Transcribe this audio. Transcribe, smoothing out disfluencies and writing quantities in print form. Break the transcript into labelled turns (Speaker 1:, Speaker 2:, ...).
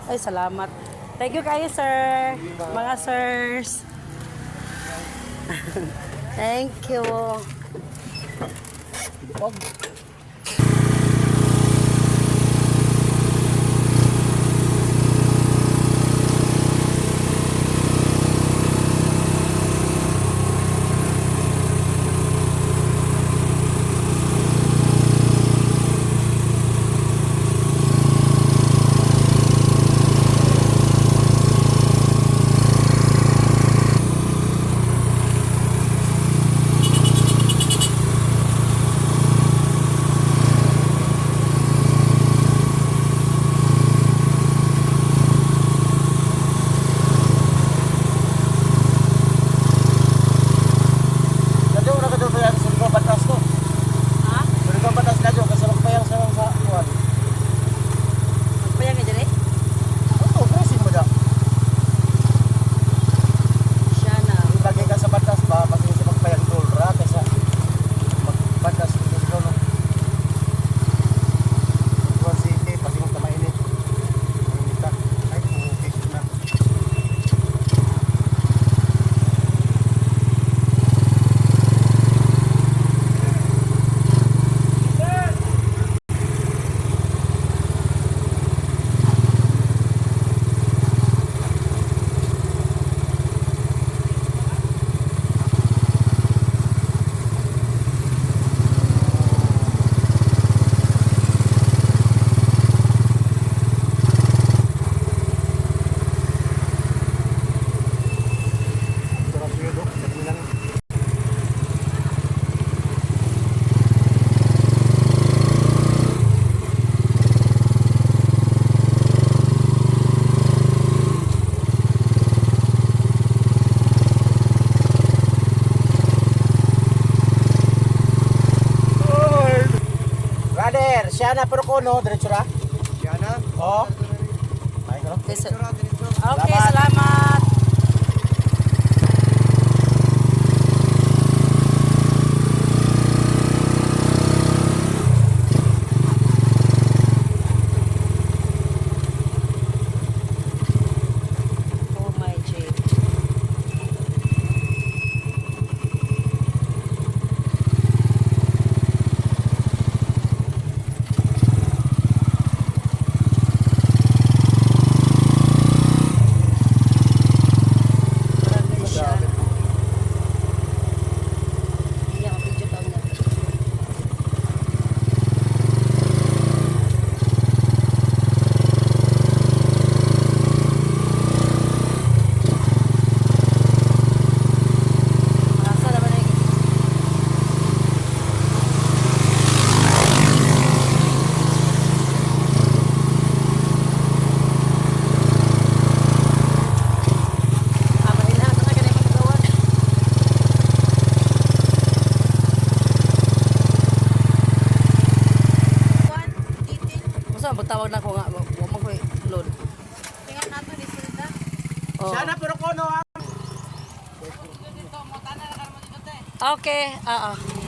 Speaker 1: Ay, salamat. Thank you kayo, sir. Mga sirs. Thank you.
Speaker 2: Og. Nadyo ra ka do sa Surigao Batas to.
Speaker 1: Ha?
Speaker 2: Surigao Batas nadyo kasi magpayang sa kuan.
Speaker 1: Magpayang ka dyan eh?
Speaker 2: Oto, pressing mo da.
Speaker 1: Siya na.
Speaker 2: Ibagay ka sa batas ba, pag sa magpayang dol ra kaysa magbatas dito no. Buwan City, pasingon ka mainit. Mainit ka. Ay, okay na. Sarap yun, do. Sabi lang. Brother, siya na pero ko no, diretso ra.
Speaker 3: Siya na.
Speaker 2: Oo. Ay, no?
Speaker 1: Okay,
Speaker 3: Diretso, diretso.
Speaker 1: okay, salamat. Oh my G. Barangay siya. Hindi ako video taon na. Asa naman na yung Ama ina, asa na ganay magagawa? Musa magtawag na ko nga wa man koy load.
Speaker 4: Tingnan nato ni Silda.
Speaker 1: Oh.
Speaker 2: Siya na pero ko no.
Speaker 1: Okay, oo.